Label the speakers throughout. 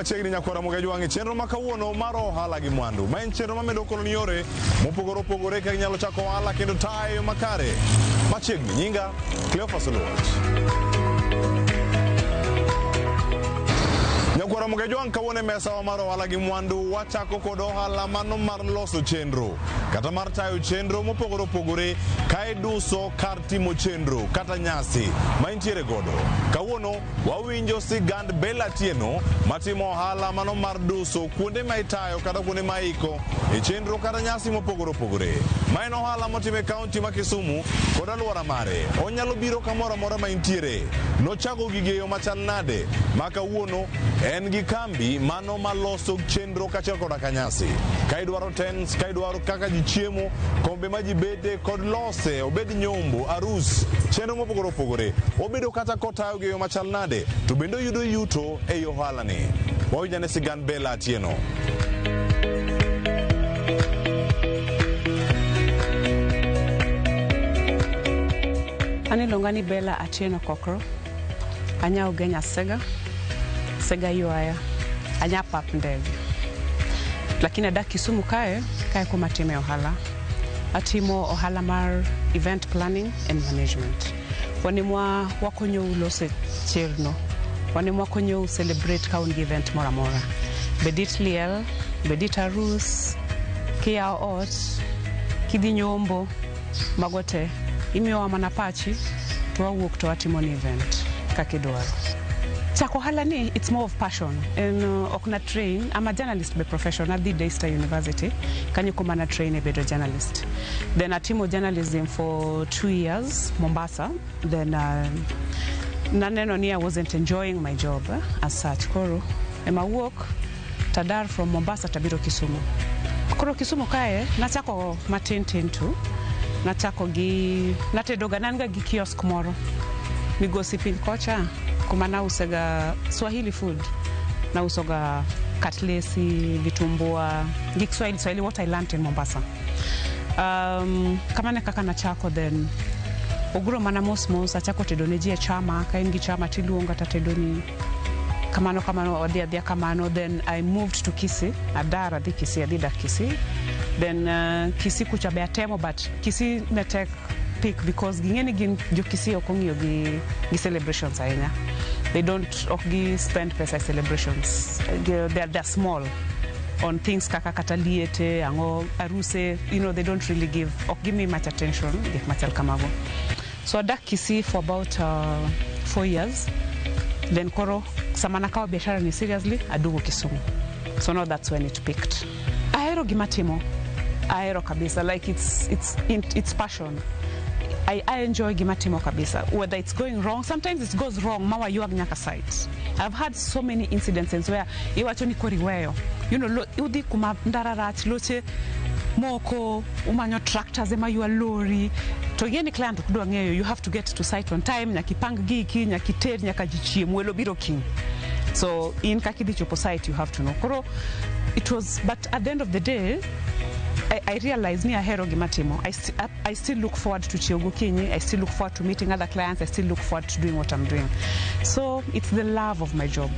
Speaker 1: Machiegni nyakwara Moga Jwang' e chenro ma kawuono mar ohala gi mwandu. Ma en chenro mamedo kono ni yore mopogore opogore kaka inyalo chako ohala kendo tayo makare. Machiegni nyinga Cleophas Oluoch. Nyakwara Moga Jwang', kawuono e mesawa mar ohala gi mwandu wachako kod ohala mano mar loso chenro kata mar tayo chenro mopogore opogore ka iduso kar timo chenro kata nyasi ma intiere godo. Kawuono wawinjo sigand Bella Atieno matimo ohala mano mar duso kuonde ma itayo kata kuonde ma iko e chenro kata nyasi mopogore opogore. Ma en ohala motimo e kaunti ma Kisumu kod alwora mare. Onyalo biro kamoro amora ma intiere. Nochako gigi e yo machal nade ma kawuono en gi kambi mano maloso chenro kaachiel koda ka nyasi. Ka idwaro tents, ka idwaro kaka ji chiemo, kombe ma ji bede kod lose, obed nyombo, arus, chenro mopogore opogore. Obedo kata kotayo gi e yo machal nade, to bende oyudo yuto ei ohala ni. Wawinj ane sigand Bella Atieno.
Speaker 2: An iluonga ni Bella Atieno Kokro. Anya Ugenya Sega. Sega Ywaya. Anya pap ndege. Lakini adak Kisumu kae kuma atime ohala. Atimo ohala mar event planning and management. Wan ema wakonyou loso chenro. Wan ema wakonyou celebrate ka un gi event moro amora. Bed it liel, bed it arus, kiyawo ot, kidhi nyombo, mago te. Imiyowa mana pachi to wawuok to watimo ni event kaka idwaro. Chako ohala ni, it's more of passion. En ok na train, I'm a journalist by profession. Adhi Daystar University, kanyo kuma na train e bedo journalist. Then atimo journalism for 2 years, Mombasa. Then naneno ni I wasn't enjoying my job as such. Koro ema wuok tadar from Mombasa tabiro Kisumu. Koro Kisumu kae nachako matin tin tu. Nachako gi natedoga, nan ga gi kiosk moro migosi piny kocha kuma nausega Swahili food. Nausoga katlesi, vitumbua, gik Swahili Swahili, what I learnt in Mombasa. Kamano e kaka nachako. Then oguro mana mos mos, achako tedo ne ji e chama. Ka in gi chama tiluonga tatedoni, kamano kamano, wadhi adhiya kamano. Then I moved to Kisii, adar adhi Kisii, adhi dak Kisii. Then Kisii kucha be atemo, but Kisii ne tek pick because ging'e ni gin jo Kisii ok ong'iyo gi celebrations ahinya. They don't, ok gi spend pesa e celebrations. They're small on things kaka kata liete, ang'o, aruse. They don't really give, ok gimi much attention gik machal kamago. So adak Kisii for about 4 years. Then koro sama nakawo biashara ni seriously, aduogo Kisumu. So now that's when it picked. Ahero gima timo, ahero kabisa. Like it's passion. I enjoy gima timo kabisa. Whether it's going wrong, sometimes it goes wrong ma waywag nyaka site. I've had so many incidences where iwacho ni koro iweyo. Udhi kuma ndara rach, loche moko, umanyo tractors ema ywa lori. To ing'e ni client ok dwa ng'eyo, you have to get to site on time, nyaka ipang giki, nyaka iter, nyaka ji chiem, welo biro kiny. So in kaka idhi chopo site, you have to know. Koro it was, but at the end of the day, I realize ni ahero gima timo. I still look forward to chiew gokinyi. I still look forward to meeting other clients. I still look forward to doing what I'm doing. So it's the love of my job.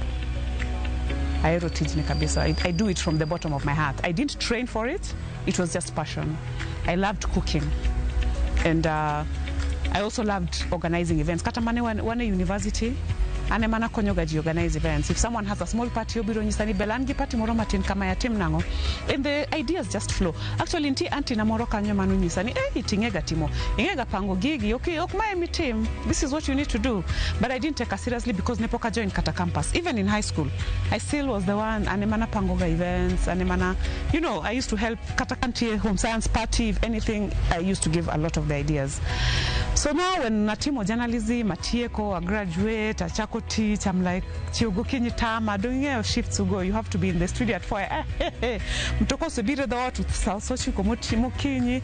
Speaker 2: Ahero tijni kabisa. I do it from the bottom of my heart. I didn't train for it. It was just passion. I loved cooking. And I also loved organizing events. Kata mane wan e university, an ema nakonyoga ji organize events. If someone has a small party, obiro nyisa ni, "Bella, an gi party moro matin kama, atim nang'o?" And the ideas just flow. Actually, nitie auntie na moro kanyo manonyisa ni, "Eh, ting'ega timo, ing'ega pango gigi, okay, ok mae mitim. This is what you need to do." But I didn't take her seriously because ne pok a join kata campus. Even in high school, I still was the one, an ema napangoga events, an ema na, I used to help kata kantie home science party, if anything, I used to give a lot of the ideas. So now when natimo journalism, atieko, a graduate, achako tich, I'm like, chiew gokinyi tama, dong ing'eyo shifts ugo, you have to be in the studio at 4. Eh, mtoka osebiro e dhoot sa 9 mokinyi.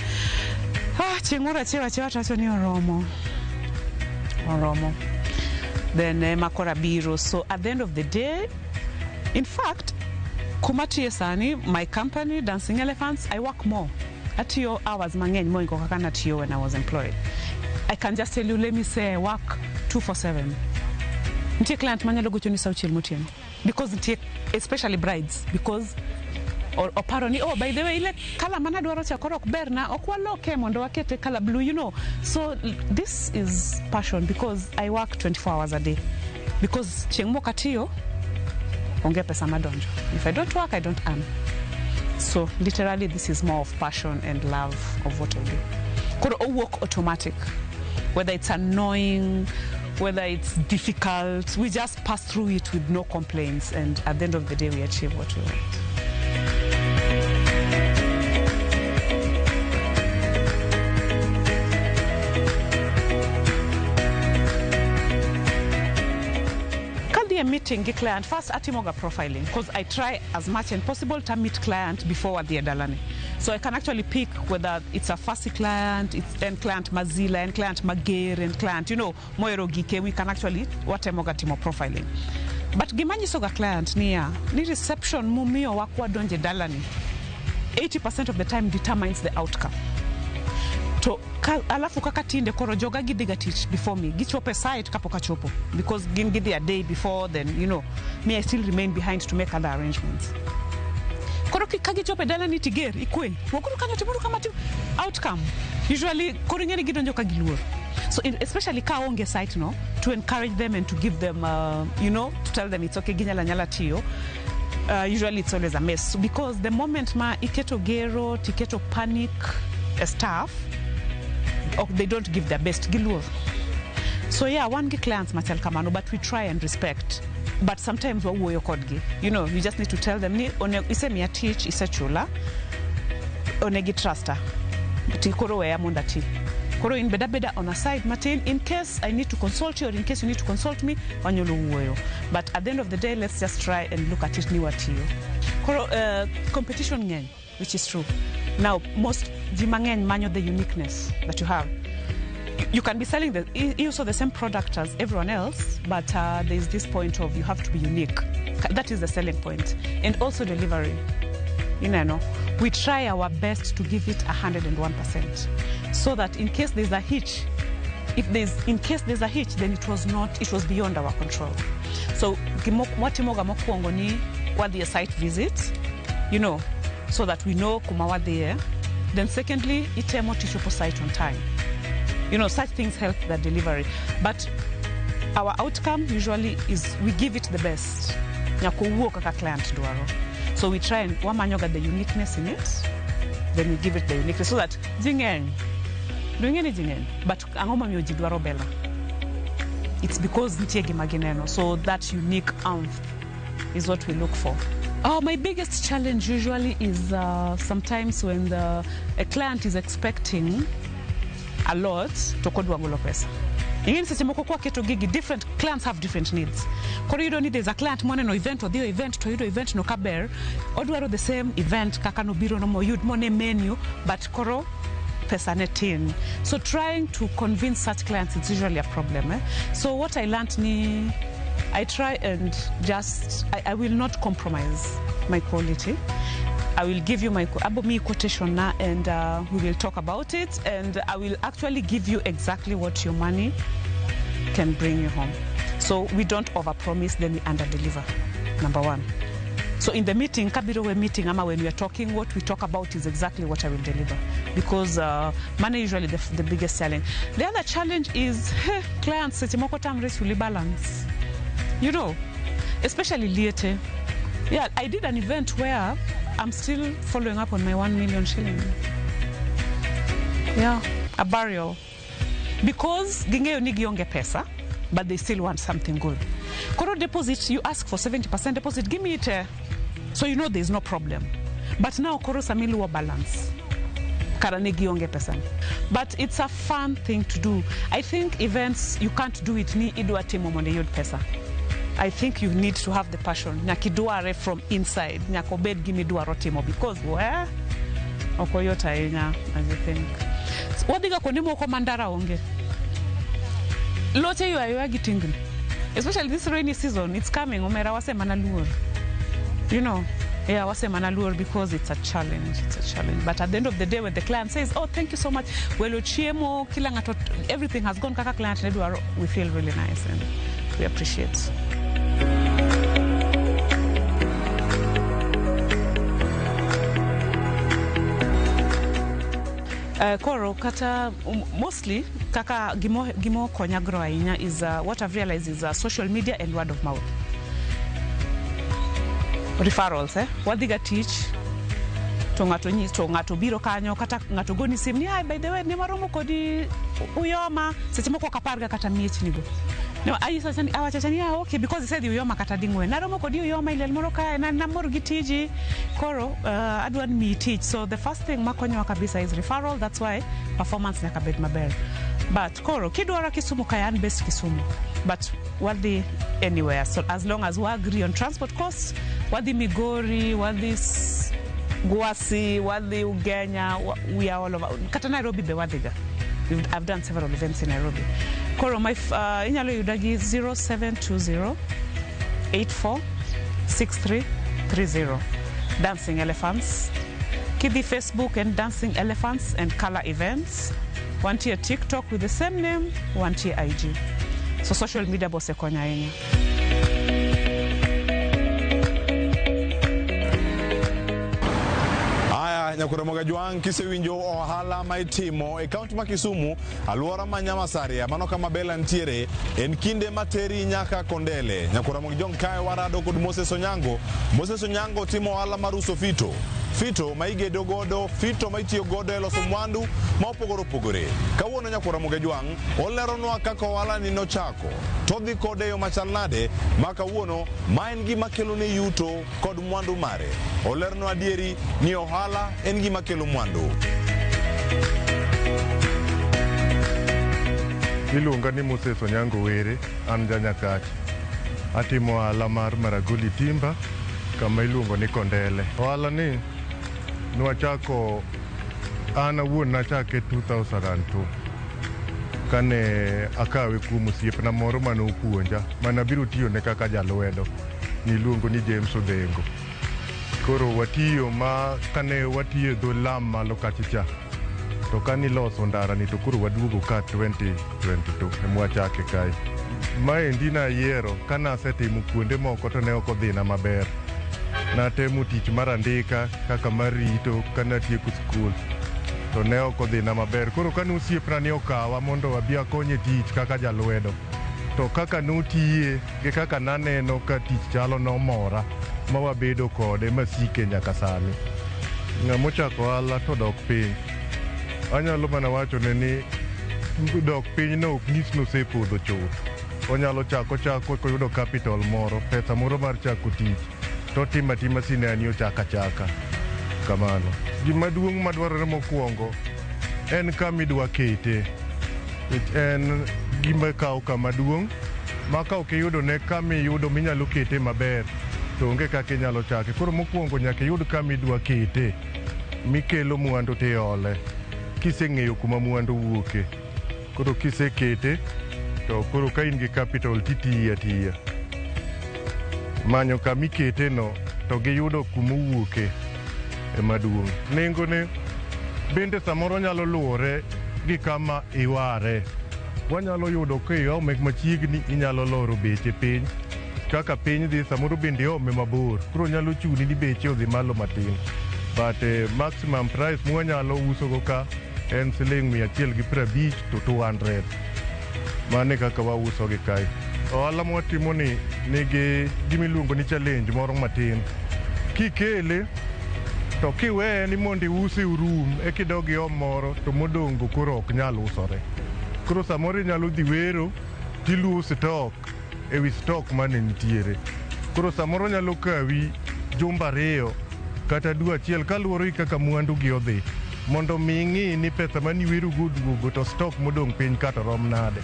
Speaker 2: Ah, chieng' moro achiew achiewa tawacho ni oromo. Oromo. Then ema koro abiro. So at the end of the day, in fact, kuma tiye sani, my company, Dancing Elephants, I work more. Atiyo hours mang'eny moingo kaka natiyo when I was employed. I can just tell you, let me say I work 247. Nitie client manyalo gocho ni sa 6 motieno. Because nitie especially brides, because oparo ni, oh, by the way, ile color manadwaro cha koro ok berna, ok waloke mondo wakete color blue. So this is passion because I work 24 hours a day. Because chieng' mok atiyo, onge pesa madonjo. If I don't work, I don't earn. So literally this is more of passion and love of what I do. Koro owuok automatic. Whether it's annoying, whether it's difficult, we just pass through it with no complaints, and at the end of the day we achieve what we want. Kadhi e meeting gi client, first atimoga profiling, because I try as much as possible to meet client before wadhi e dalane. So I can actually pick whether it's a fussy client, it's en client mazila, en client mager, en client, mohero gike, we can actually watemoga timo profiling. But gima nyisoga client niya, ni reception mumiyo wakwadonje dalani, 80% of the time determines the outcome. To ka, alafu kaka tinde koro joga gidhiga tich before me, gichopo e site kapok achopo, because gin gidhi a day before, then, me I still remain behind to make other arrangements. Koro ka gichopo e dalani tiger, ikwe, wuokuru kanyo timuru kama tim, outcome. Usually, koro ing'e ni gidonjo ka giluor. So especially ka onge site no, to encourage them and to give them, to tell them it's okay, ginyala nyala tiyo. Usually it's always a mess. Because the moment ma iketo gero, tiketo panic staff, or they don't give their best, giluor. So yeah, wan gi clients machal kamano, but we try and respect. But sometimes wawuoyo kodgi. You just need to tell them ni isemiya tich, isechula, onegi trusta. Ti koro weya mondo ati. Koro in beda beda on a side matin, in case I need to consult you or in case you need to consult me, wanyalo wuoyo. But at the end of the day, let's just try and look at it ni watiyo. Koro competition ng'eny, which is true. Now, most ji mang'eny manyo the uniqueness that you have. You can be selling also the same product as everyone else, but there's this point of you have to be unique. That is the selling point. And also delivery. We try our best to give it 101%, so that in case there's a hitch, if there's, in case there's a hitch, then it was not, it was beyond our control. So watimoga mokwongo ni wadhi a site visit, so that we know kuma wadhiye. Then secondly, itemo tichopo site on time. Such things help the delivery. But our outcome usually is we give it the best. Nyaka owuo kaka client dwaro. So we try and wamanyoga the uniqueness in it, then we give it the uniqueness so that ji ng'eny. Dong'e ni ji ng'eny, but ang'o momiyo ji dwaro Bella? It's because nitie gima gineno. So that unique umph is what we look for. My biggest challenge usually is sometimes when a client is expecting a lot to kodwa golo pesa. Ing'e ni seche moko kwa keto gigi, different clients have different needs. Koro iyudo ni there's a client moneno event, odhiyo event, to oyudo event no kaber, odwaro the same event kaka nobiro no moyud mone menu, but koro pesa ne tin. So trying to convince such clients is usually a problem. So what I learned ni, I try and just, I will not compromise my quality. I will give you my abo mi quotation na, and we will talk about it, and I will actually give you exactly what your money can bring you home. So we don't overpromise, then we underdeliver, number one. So in the meeting, kabiro we meeting, ama when we are talking, what we talk about is exactly what I will deliver, because money is usually the biggest challenge. The other challenge is clients seche moko tamre chuli balance, especially liete. Yeah, I did an event where I'm still following up on my 1 million shilling. Yeah, a burial. Because ging'eyo ni gionge pesa, but they still want something good. Koro deposit, you ask for 70% deposit, give me it. So you know there's no problem. But now koro samiluwa balance. Kara ne gionge pesa. But it's a fun thing to do. I think events, you can't do it ni idwa timo mondo iyud pesa. I think you need to have the passion. Nyaka idware from inside. Nyaka obed gima idwaro timo, because where? Ok oyot ahinya, as you think. Wadhiga kuonde moko ma ndara onge. Loche ywa ywa gi tingni. Especially this rainy season, it's coming. Omera wase mana luor. Yeah, wase mana luor, because it's a challenge. It's a challenge. But at the end of the day, when the client says, oh, thank you so much, well, chiemo, kila ng'ato, everything has gone kaka client ne dwaro, we feel really nice and we appreciate. Koro kata mostly kaka gimo konya grow ahinya is what I've realized is social media and word of mouth. Referrals, eh? Wadhiga tich to ng'ato nyis to ng'ato biro kanyo, kata ng'ato goni sim ni, "Ai, by the way, ne waromo kodi Uyoma." Seche moko ok aparga kata miechnigo. No, ayiso ni awacho ni, "Ah, okay," because isedhi Uyoma kata ding'wen. "Naromo kodi Uyoma e liel moro kae, na namor gi tiji, koro adwa ni miyi tich." So the first thing makonyowa kabisa is referral. That's why performance nyaka bed maber. But koro kidwaro Kisumu kae, an based Kisumu, but wadhi anywhere, so as long as we agree on transport costs. Wadhi Migori, wadhi Gwasi, wadhi Ugenya, we are all over. Kata Nairobi be wadhiga. I've done several events in Nairobi. Koro my inyalo yuda gi 0720 84 63 30, Dancing Elephants. Kidhi Facebook and Dancing Elephants and Color Events. Wantie TikTok with the same name, wantie IG. So social media bosekonyo ahinya.
Speaker 1: Aya, nyakwar Jwang', kisewinjo ohala ma itimo e kaunti ma Kisumu, alwora ma Nyamasaria, mano kama Bella ntiere, en kinde materi nyaka Kondele. Nyakwar Jong kae warado kod Moses Onyango. Moses Onyango timo ohala mar uso fito. Fito ma igedo godo, fito ma itiyo godo e loso mwandu ma opogore opogore. Kawuono nyakwar Jwang' oleronwa kaka ohala ni nochako. To dhi kode e yo machal nade ma kawuono ma en gima kelone yuto kod mwandu mare. Olernwa adieri ni ohala en gima kelo mwandu.
Speaker 3: Iluonga ni Moses Onyango Were, an janyakach. Atimo ohala mar Maragoli Timber kama iluongo ni Kondele. Ohala ni nwachako, an awuon nachake 2002 kane akawe kuom osiepna moro mane opuonja manabiro tiyone kaka jalwedo, niluongo ni James Odhengo. Koro watiyo ma kane watiyo e dho lam malo kacha cha, to kaniloso ndara ni to koro waduogo ka 2022 emwachake kae. Maendi nayiero kanasetimo kuonde moko to ne ok odhina maber. Natemo tich mar andika kaka mar rito kanatieko skul to ne ok odhina maber. Koro kane osiepna ni okawa mondo abi akonye tich kaka jalwedo, to kaka notiye gi kaka naneno ka tich chalo nomora ma wabedo kode masike nyaka sani. Ng'ama ochako ohala to dok piny, anyalo mana wachone ni dok piny no ok nyis ni osepodho chuth. Onyalo chako chako koyudo capital moro, pesa moro mar chako tich, to otimo atima sinani ochako achaka kamano. Gima duong' madwarore mokwongo en kama idwa kete. Nikech en gima kawo kama duong' ma ka ok iyudo ne kama iyudo minyalo kete maber to onge kaka inyalo chake. Koro mokwongo nyaka iyud kama idwa kete mikelo mwandu tiole kiseng'eyo kuma mwandu wuoke. Koro kisekete to koro ka in gi capital titiyo atiya. Manyo kama ikete no to giyudo kuma owuoke ema duong'. Nengone bende samoro nyalo luwore gi kama iware. Wanyalo yudo ka iome machiegni, inyalo loro beche piny. Kaka piny dhi, samoro bende iome mabor. Koro nyalo chuni ni beche odhi malo matin. But maximum price mwanyalo usogo ka en siling 150 to 200. Mano e kaka wauso gi kae. Ohala mwatimo ni nigi gimiluongo ni challenge moro matin. Kikele to kiweye ni mondo iuse orum ekidog iom moro to modong' go koro ok nyal usore. Koro samoro inyalo dhi wero tiluwo stock ewi stock mane nitiere. Koro samoro nyalo kawi jumbe 2 kata dwe achiel kaluwore gi kaka mwandu gi odhi mondo mi ing'i ni pesa maniwerogo oduogo to stock modong' piny ka to rom nade.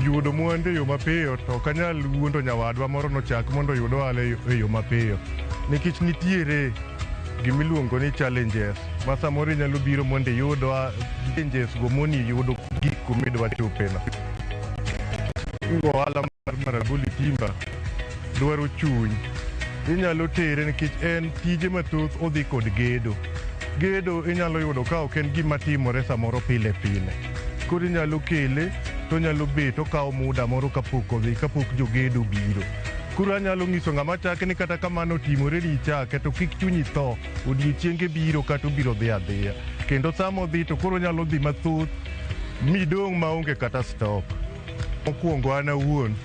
Speaker 3: Yudo mwandu e yo mapiyo to ok anyal wuondo nyawadwa moro nochak mondo oyud ohala e yo mapiyo. Nikech nitiere gimiluongo ni challenges ma samoro inyalo biro mondo iyud challenges go moni yudo gik kumidwa chope no. Ohala mar Maragoli Timber dwaro chuny. Inyalo tere nikech en tije mathoth odhi kod gedo. Gedo inyalo yudo ka ok en gima timore samoro pile pile. Koro inyalo kele to onyalo bet okawo muda moro kapok odhi kapok jogedo obiro. Koro anyalo nyiso ng'ama chake ni kata kamano otimore ni ichake to kik chunyi tho, odiochienge biro kata obiro dhi adhiya. Kendo sama odhi to koro onyalo dhi mathoth midong' maonge kata stock. Mokwongo an awuon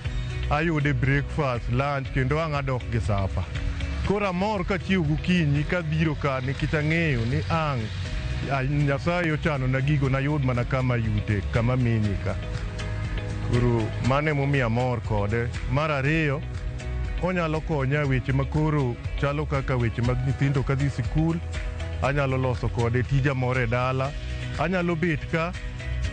Speaker 3: ayude breakfast, lunch kendo ang' adok gi supper. Koro amor kachiew gokinyi kabiro ka nikech ang'eyo ni ang' Nyasaye ochano na gigo nayud mana kama yute, kama menye ka. Koro mano emomiyo amor kode. Mar ariyo, onyalo konya e weche makoro chalo kaka weche mag nyithindo kadhi sikul, anyalo loso kode tija moro e dala, anyalo bet ka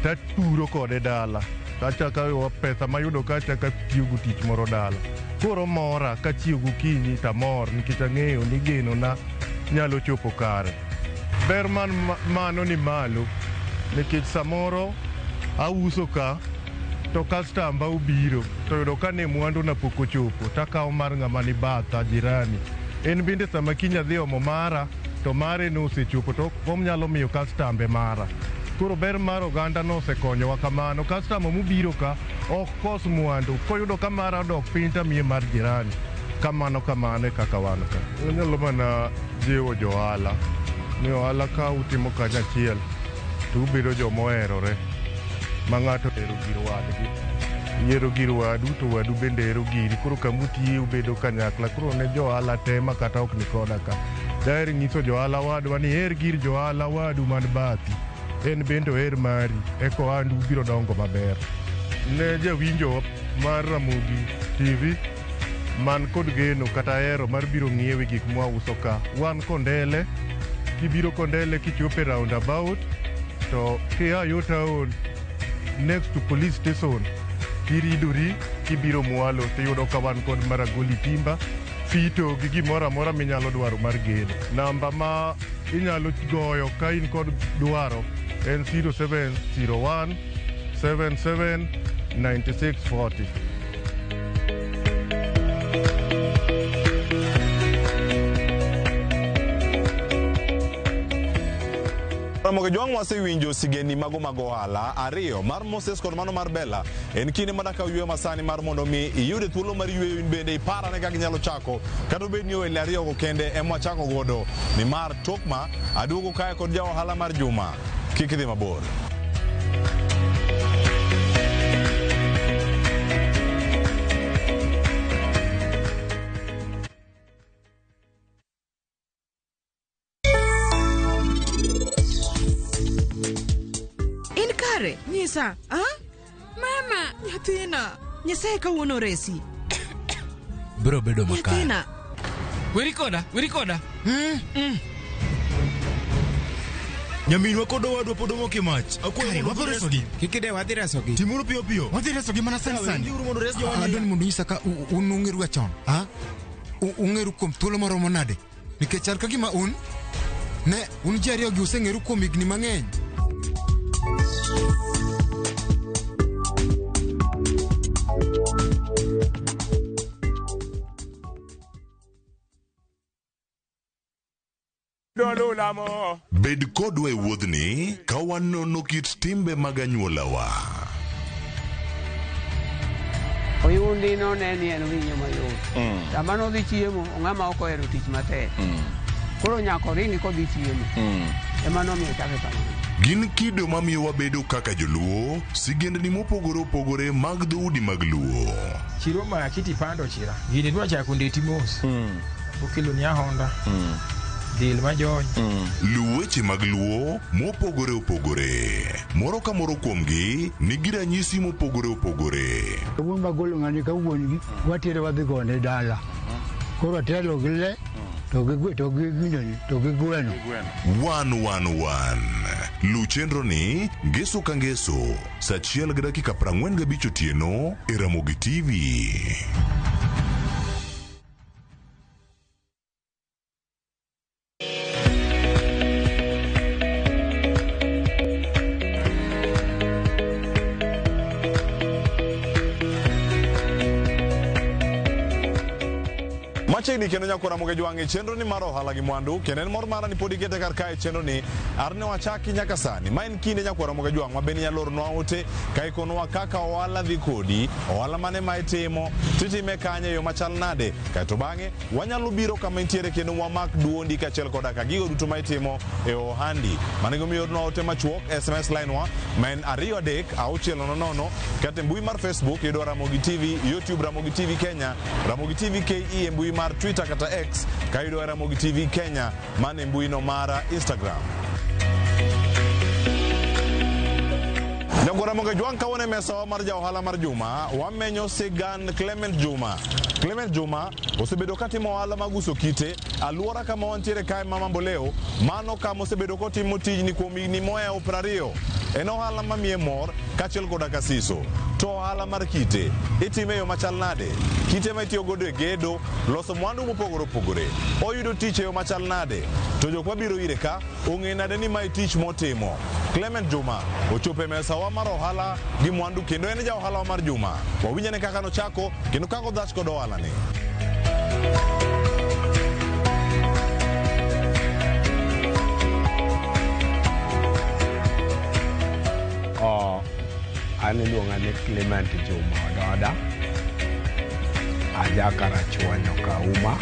Speaker 3: taturo kode dala. Achako pesa mayudo ka achako atiyogo tich moro dala. Koro mora kachiew gokinyi tamor nikech ang'eyo ni geno na nyalo chopo kare. Ber man mano ni malo nikech samoro auso ka to kastamba obiro to yudo ka ne mwandu na pok ochopo takawo mar ng'ama ni batha jirani. En bende sama kiny adhi omo mara to mare nosechopo to onyalo miyo kastambe mara. Koro ber mar oganda nosekonyowa kamano. Kastama mobiro ka ok kos mwandu. Koyudo ka mara odok piny tamiye mar jirani. Kamano kamano e kaka wan ka. Anyalo mana jiwo jo ohala ni ohala ka utimo kanyachiel to ubedo joma oherore ma ng'ato ohero gir wadgi. Ihero gir wadu to wadu bende hero giri. Koro kamutiye ubedo kanyakla. Koro ne jo ohala te ma kata ok ni koda ka. Daher nyiso jo ohala wadwa ni her gir jo ohala wadu man bathi. En bende oher mari eka ohandu biro dongo maber. Ne jawinjo mar Ramogi TV man kod geno kata hero mar biro ng'iewe gik mwauso ka. Wan Kondele, kibiro Kondele kichopo e roundabout to kia yo town next to police station kiridori kibiro mwalo tiyudo ka wan kod Maragoli Timber, fito gi gimoro amora minyalo dwaro mar gedo. Namba ma inyalo goyo ka in kod dwaro en 0701 77 96 40.
Speaker 1: Ramogi Jwang' wasewinjo sigendni mago mag ohala ariyo mar Moses kod mano mar Bella. En kinde madaka yweyo masani mar mondo mi iyude thuolo mar yweyo in bende iparane kaka inyalo chako kata obed ni ohelni ariyogo kende ema wachako godo nimar tok ma aduogo kae kod ja ohala mar juma kik idhi mabor.
Speaker 4: In kare, nyisa, ah? Mama, nyathina, Nyasaye kawuono oresi.
Speaker 5: Biro bedo makare.
Speaker 4: Nyathina,
Speaker 5: Weri koda, weri koda.
Speaker 6: Nyaminwa kod owadwa pod omoko e mach. Akwayo
Speaker 7: Kare,
Speaker 6: mondo
Speaker 7: wadhi
Speaker 6: udhi
Speaker 7: resogi. Kik ide, wadhi resogi.
Speaker 6: Timuru piyo piyo.
Speaker 7: Wadhi resogi mana sani sani.
Speaker 6: Winjuru mondo res jowani.
Speaker 7: Adwa ni mondo unyisa ka un ung'eru ga chon. Ha? Ung'eru kuom thuolo maromo nade? Nikech chal ka gima un ne un ji ariyo gi useng'eru kuom higni mang'eny.
Speaker 1: Bed kodwa e wuodhni ka wanono kit timbe mag anyuolawa.
Speaker 8: Oyundi none ni en winyo mayot. Sama nodhi chiemo, ng'ama ok ohero tich matek. Koro nyaka oringi kodhi chiemo. Ema nomiyo ochake kamano.
Speaker 1: Gin kido mamiyo wabedo kaka joluo, sigendni mopogore opogore mag dhoudi mag luo.
Speaker 9: Chiro maki tipando chira. Gini dwa chako ndeti mos. Okelo ni ahonda. Del majony.
Speaker 1: Luw weche mag luo mopogore opogore. Moro ka moro kuomgi nigi ranyisi mopogore opogore.
Speaker 10: Wuon magolo ng'ani ka wuon gi watere wadhi gone dala. Koro atelo gi le to gi to gi gineni to gi gweno.
Speaker 1: 111. Luw chenro ni ngeso ka ngeso saa 1:45 otieno e Ramogi TV. Machiegni Machiegni kendo nyakora Ramogi Jwang' e chenro ni mar ohala gi mwandu kendo en mor mara ni pod ikete kar kae chenro ni ar ne wachaki nyaka sani. Ma en kinde nyakora Ramogi Jwang' ma bende inyalo oronwa ote ka ikonwa kaka ohala dhi kodi, ohala mane ma itimo, titime kanye e yo machal nade, kaeto bang'e wanyalo biro kama intiere kendo wamak duondi kaachiel koda ka gigo duto ma itimo e ohandi. Mano egimomiyo ornwa ote machuok SMS line wa ma en 23600 kata e mbui mar Facebook yudo Ramogi TV, YouTube Ramogi TV Kenya, Ramogi TV KE e mbui mar Twitter kata X ka yudo Ramogi TV Kenya mano e mbui no mar Instagram. Nyagwara Ramogi Jwang' kawuono e mesawa mar ja ohala mar juma wamenyo sigand Clement Juma. Clement Juma osebedo katimo ohala mag uso kite alwora kama wantiere kae ma Mamboleo, mano kama osebedo kotimo tijni kuom higni mohewo 20. En ohala mamiye mor kaachiel koda ka siso. To ohala mar kite itime e yo machal nade? Kite ma itiyo godo e gedo, loso mwandu mopogore opogore. Oyudo tich e yo machal nade? To jok mabiro ire ka ong'e nade ni mae tich motimo? Clement Juma ochopo e mesawa mar ohala gi mwandu kendo en ja ohala mar juma. Wawinjane kaka nochako kendo kaka odhach kod ohala ni.
Speaker 11: Oh, an iluonga ni Clement Juma Ododa. Aja Karachuonyo Kauma.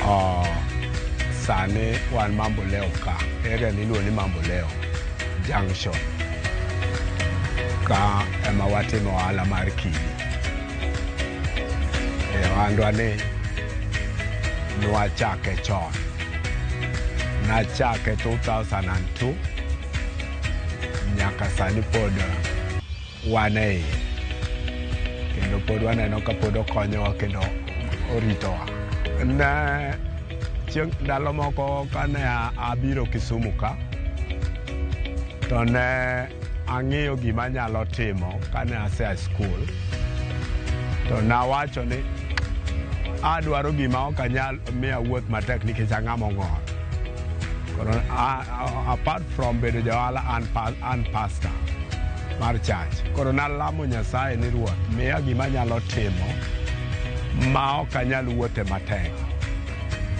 Speaker 11: Oh, sani wan Mamboleo ka. Area ni iluongo ni Mamboleo Junction. Ka ema watimo ohala mar kidi. E ohandwa ni nwachake chon. Nachake 2002 nyaka sani pod wan e iye. Kendo pod waneno ka pod okonyowa kendo oritowa. Ne chieng' ndalo moko kane abiro Kisumu ka, to ne ang'iyo gima anyalo timo kane asea skul. To nawacho ni adwaro gima ok anyal miya wuoth matek nikech ang'ama ong'ol. Koro apart from bedo ja ohala an pastor mar church. Koro nalamo Nyasaye ni Ruoth miya gima anyalo timo ma ok anyal wuothe matek.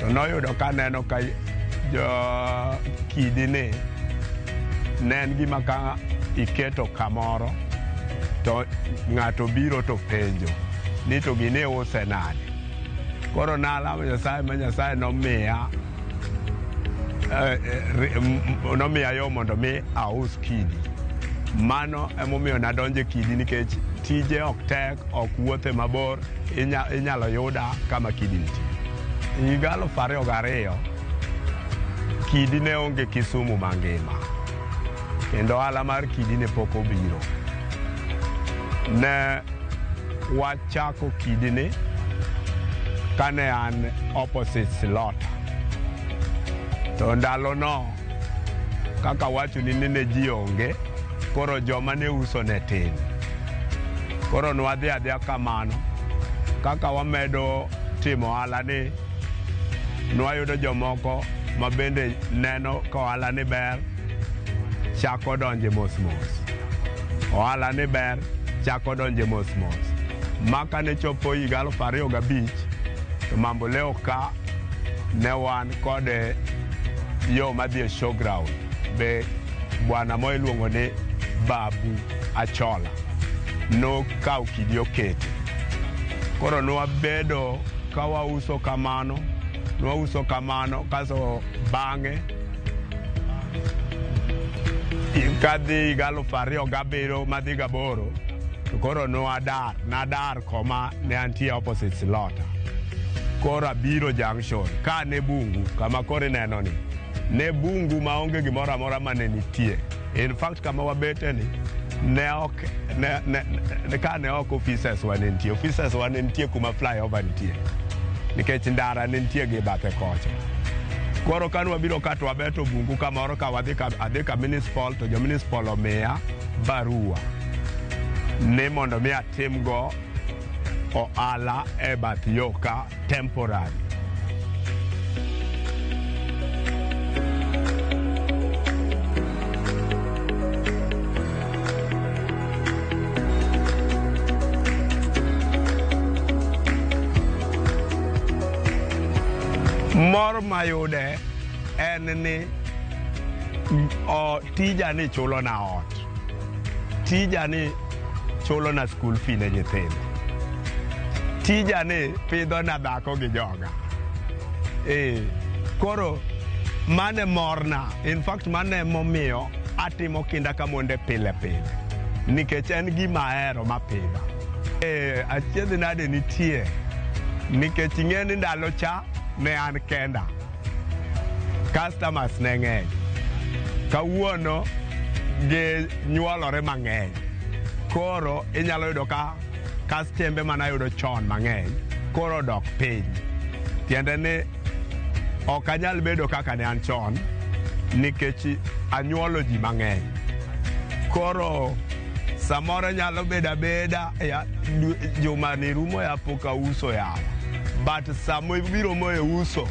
Speaker 11: To noyudo kaneno ka jo kidi ni ne en gima ka iketo kamoro to ng'ato biro to penjo ni to gini iuse nade. Koro nalamo Nyasaye ma Nyasaye nomiya nomiya yo mondo mi aus kidi. Mano emomiyo nadonjo e kidi nikech tije ok tek, ok wuothe mabor, inyalo yuda kama kidi nitie. Higa 2002, kidi ne onge Kisumu mangima. Kendo ohala mar kidi ne pok obiro. Ne wachako kidi ni kane an opposite Silota. To ndalono kaka wachoni ni ne ji onge, koro joma ne uso ne tin. Koro nwadhi adhiya kamano, kaka wamedo timo ohala ni, nwayudo jomoko ma bende neno ka ohala ni ber, chako donje mos mos. Ohala ni ber, chako donje mos mos. Ma kane chopo higa 2005, to Mamboleo ka ne wan kod yo madhi e showground. Be bwana mo iluongo ni Babu Achola nokawo kidi okete. Koro nwabedo ka wauso kamano, nwauso kamano, kaso bang'e kadhi higa 2007 madhi 8, to koro nwadar, nadar koma ne antie opposite Silota. Koro abiro junction, ka ne bungu, kama koro ineno ni, ne bungu maonge gimoro amora mane nitie. In fact, kama wabete ni, ne ok, ne, ne, ne, ka ne ok offices wa ne nitie. Offices wa ne nitie kuma flyover nitie. Nikech ndara ne nitie gi bathe kocha. Koro kane wabiro ka to wabeto bungu kamoro ka wadhi ka, adhi ka municipal to jo municipal omiya barua ni mondo mi atimgo ohala e bath yo ka temporary. Mor mayude en ni o tija ni chulo na ot, tija ni chulo na school fee ne nyithindo, tija ni pidho na dhako gi joga. Koro mane morna, in fact mane momiyo atimo kinda kamonde pile pile, nikech en gima ahero mapidha. Achiedh nade nitie, nikech ing'e ni ndalo cha ne an kenda, customers ne ng'eny, kawuono gi nyuolore mang'eny. Koro inyalo yudo ka kastembe manayudo chon mang'eny koro dok piny. Tiende ni ok anyal bedo kaka ne an chon nikech anyuolo ji mang'eny. Koro samoro nyalo bedo abeda juma ni rumo ya pok auso yawa, but sama ibiro moe uso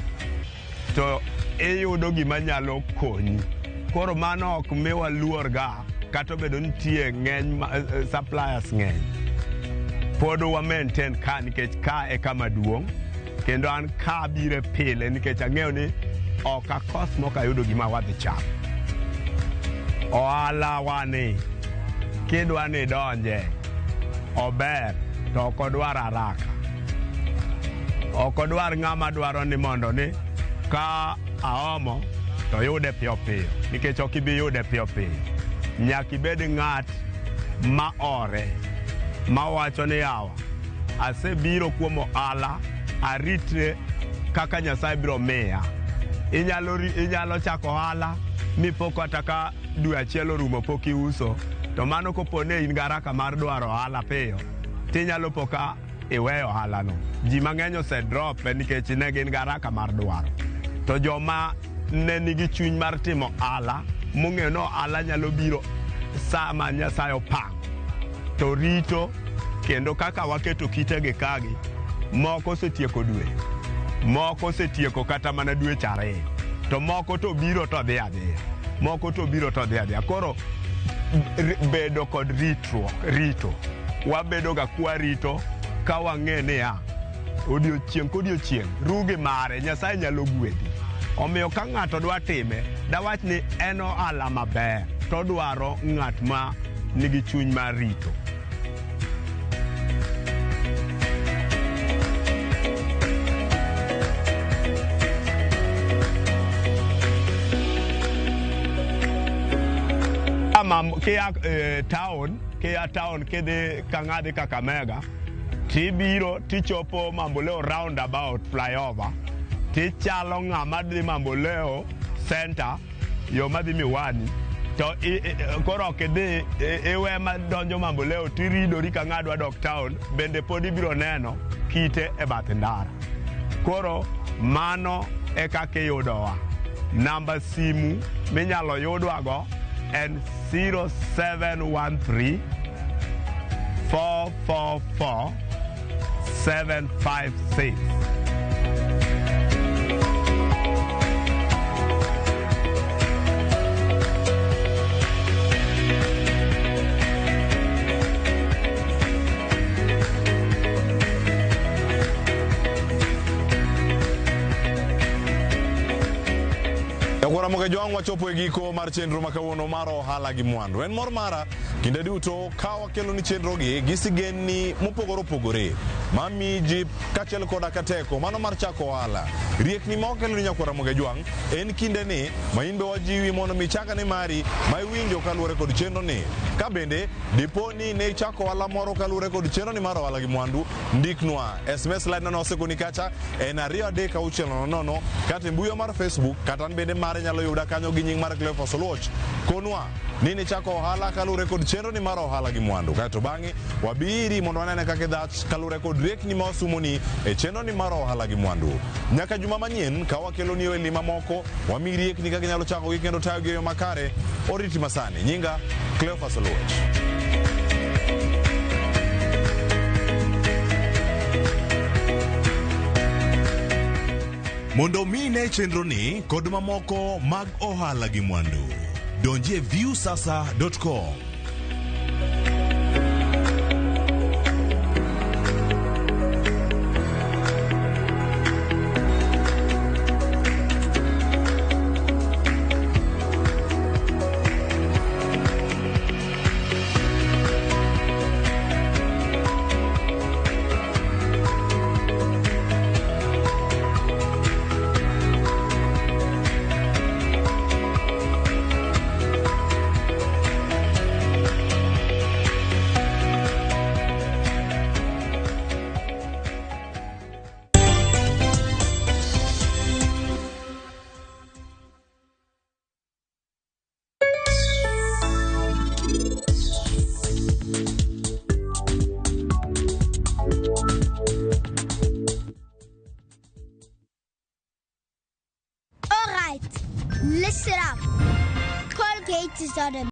Speaker 11: to iyudo gima nyalo konyi. Koro mano ok miwa luor ga, kata obedo nitie ng'eny suppliers ng'eny, pod wa maintain ka nikech ka e kama duong', kendo an ka bire pile nikech ang'eyo ni ok akos mok ayudo gima wadhi chamo. Ohala wani kidwa ni donje ober, to ok odwar haraka, ok odwar ng'ama dwaro ni mondo ni ka aomo to yude piyo piyo, nikech ok ibi yude piyo piyo. Nyaka ibed ng'at ma ore, ma wacho ni yawa, asebiro kuom ohala, aritre kaka Nyasaye biro miya. Inyalo chako ohala mipo kata ka dwe achiel orumo pok iuso, to mano kopo ni in gi haraka mar dwaro ohala piyo, tinyalo po ka iweyo ohalano. Ji mang'eny ose drop nikech ne gin gi haraka mar dwaro. To joma ne nigi chuny mar timo ohala, mong'eyo ni ohala nyalo biro sama Nyasaye opango, to rito. Kendo kaka waketo kitegi kagi, moko osetieko dwe, moko osetieko kata mana dweche ariyo, to moko to biro to dhi adhiya, moko to biro to dhi adhiya. Koro bedo kod ritruok, rito, wabedo ga kwarito ka wang'e niya odiochieng' kodiochieng' rugi mare Nyasaye nyalo gwedhi. Omiyo ka ng'ato dwa time, dawach ni en ohala maber, to dwaro ng'at ma nigi chuny mar rito. Kia town, kia town kidhi kang'adhi Kakamega, tibiro tichopo Mamboleo roundabout flyover, tichalo ng'ama dhi Mamboleo center, yo madhi Miwani, to koro ok idhi iwe madonjo Mamboleo tiridori ka ng'adwa dok town, bende pod ibiro neno kite e bath ndara. Koro mano e kaka iyudowa. Namba simu minyalo yudwago en 0713 444 756.
Speaker 1: Ramogi Jwang' wachopo e giko mar chenro ma kawuono mar ohala gi mwandu. En mor mara kinde duto ka wakelo ni chenro gi gi sigendni mopogore opogore mamiyi jip kaachiel koda ka teko mano mar chako ohala. Riekni ma wakelo ni nyakwar Ramogi Jwang' en kinde ni ma in be wajiwi mondo mi ichak ane mari ma iwinjo kaluwore kod chenro ni. Ka bende dipo ni ne ichako ohala moro kaluwore kod chenro ni mar ohala gi mwandu, ndiknwa SMS line no osekoni kacha en 2 3 6 0 0 kata e mbui mar Facebook kata an bende mare nyalo yuda kanyo gi nying mar Cleophas Oluoch. Konwa ni nichako ohala kaluwore kod chenro ni mar ohala gi mwandu. Kaeto bang'e wabiri mondo wanene kaka idhach kaluwore kod riekni ma wasumoni e chenro ni mar ohala gi mwandu. Nyaka juma manyien ka wakelo ni ohelni mamoko, wamiyi riekni kaka inyalo chakogi kendo tayogi e yo makare. Oriti masani. Nyinga Cleophas Oluoch. Mondo mi ine chenro ni kod mamoko mag ohala gi mwandu, donjie viewsasa.com.
Speaker 12: right, listen up. Colgate is on a